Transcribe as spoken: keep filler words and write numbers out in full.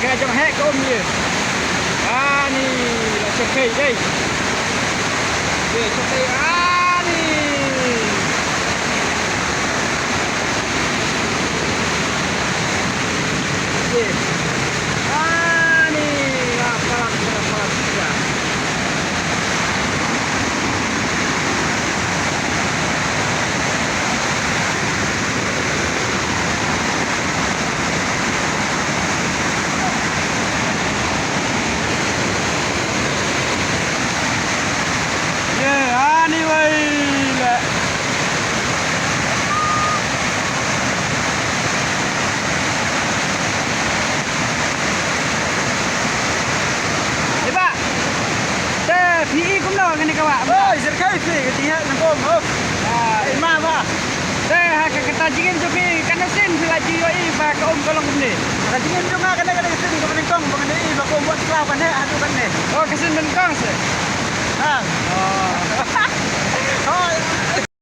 Ka jong heh ka um ye. Ani la shyrkhei ei. Ye shyrkhei ani. Ye. Ani la palat la palat ya. Ye, ani wei le. Iba. Te phi i kumno kane ka wah? Oi, shyrkhei phi, ka jingeh nyngkong, oh. Ah, eh, ma ba. Te ha ka, kata jingim jong phi, katno sien phi la ju ïohi ba ka um ka long kumne? Ka jingim jong nga kane, kane ka sien kaba nyngkong ba ngan ïohi ba ka um wat khlaw kane haduh kane. Oh, ka sien ba nyngkong se. Ha. Oh.